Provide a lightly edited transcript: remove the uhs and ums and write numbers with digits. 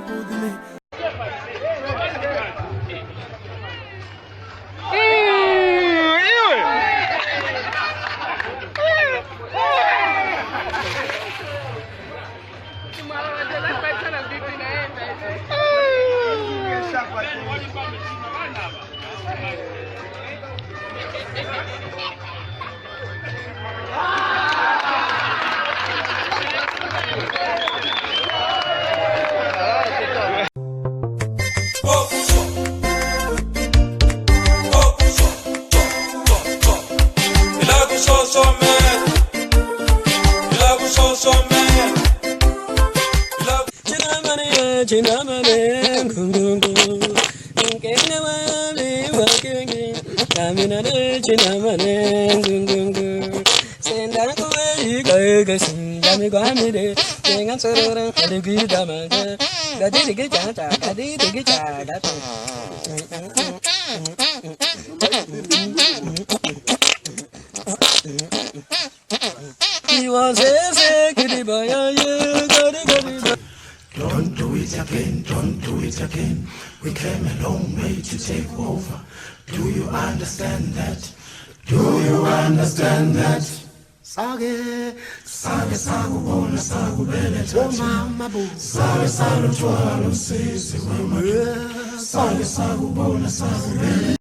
ਬੋਦਲੇ। Don't do it again, don't do it again. We came a long way to take over. Do you understand that? Do you understand that? Sake, sake sakubona sakubeletha Omama bo. Sake saluthwala usizi wema. Sake sakubona sakubeletha.